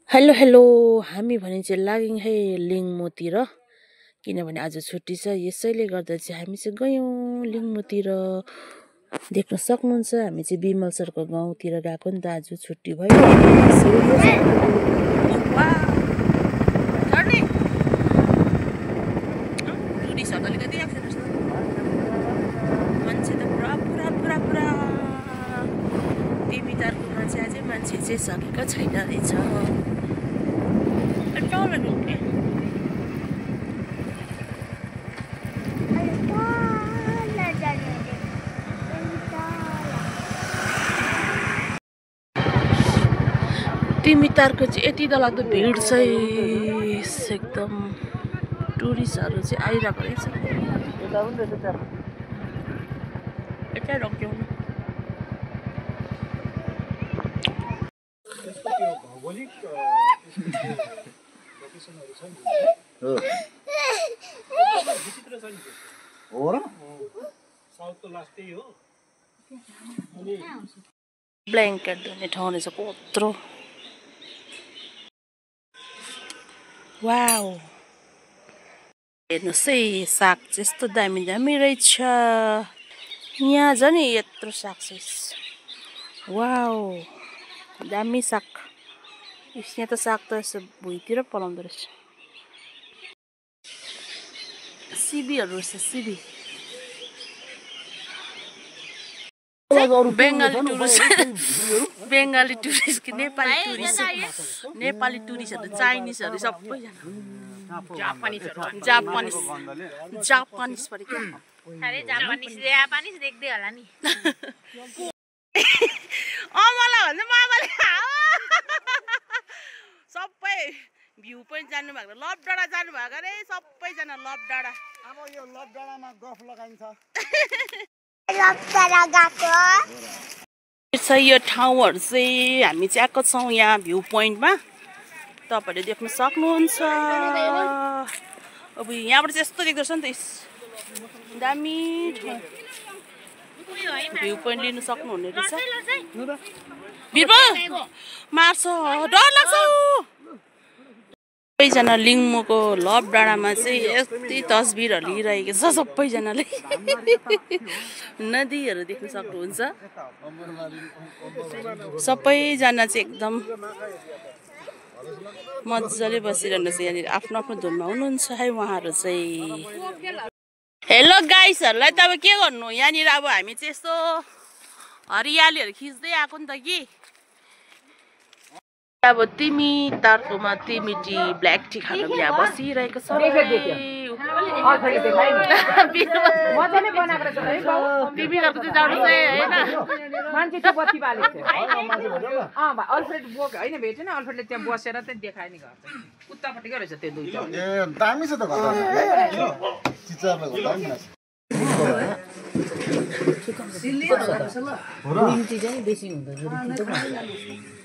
hello hello हामी भने चाहिँ लाग्यौं है लिङमोतिर किनभने आज छुट्टी छ यसैले गर्दा चाहिँ हामी चाहिँ गयौं लिङमोतिर देख्न सक्नुहुन्छ हामी चाहिँ बिमल सरको गाउँतिर गएको नि त आज छुट्टी भयो मान्छे चाहिँ सकेको छैन रहेछ तिमीतारको चाहिँ यति डरलाग्दो भिड छ एकदम टुरिस्टहरु चाहिँ आइरहेको रहेछ यतै रोक्यौं भौगोलिक लोकेसनहरु छ नि विचित्र छ नि हो र साउथ को लास्टै हो अनि ब्ल्याङ्केट धुने ठाउँ रहेछ कत्रो वाउ हेर्नुस् है साग चाहिँ यस्तो दामी दामी रहेछ यहाँ झन् यत्रो साग छ वाउ दामी साग यहाँ त साग त यसो भुइँतिर पलाउँदो रहेछ सिबीहरू रहेछ सिबी बेङ्गाली टुरिस्ट कि नेपाली टुरिस्टहरू चाइनिजहरू सबैजना जापानिज परे क्या अरे जापानिज देख्दै होला नि मलाई भन्छ मामाले सबै भ्यू पोइन्ट जानु भएको लभ डाँडा जानु भएको अरे सबैजना लभ डाँडा अब यो लभ डाँडामा गफ लगाइन्छ यो ठाउँहरु चाहिँ हामी चाहिँ आएको छौँ यहाँ भ्यू पोइन्टमा तपाईहरुले देख्न सक्नुहुन्छ अब यहाँबाट चाहिँ यस्तो देख्दो रहेछ नि त दामी ठाउँ भ्यू पोइन्ट लिन सक्नुहुने रहेछ मार्छ डर लाग्छ सबैजना लिङमोको लभ डाँडामा चाहिँ यस्तै तस्बिरहरू लिइरहेको छ सबैजनाले नदीहरू देख्न सक्नुहुन्छ सबैजना चाहिँ एकदम मजाले बसिरहनु छ यहाँनिर आफ्नो आफ्नो धुनमा हुनुहुन्छ है उहाँहरू चाहिँ हेलो गाइसहरूलाई त अब के गर्नु यहाँनिर अब हामी चाहिँ यस्तो हरियालीहरू खिच्दै आएको नि त कि अब तिमी तार्कोमा तिमी टी ब्ल्याक टी खानु यहाँ बसिरहेको छ बेसी हुन्छ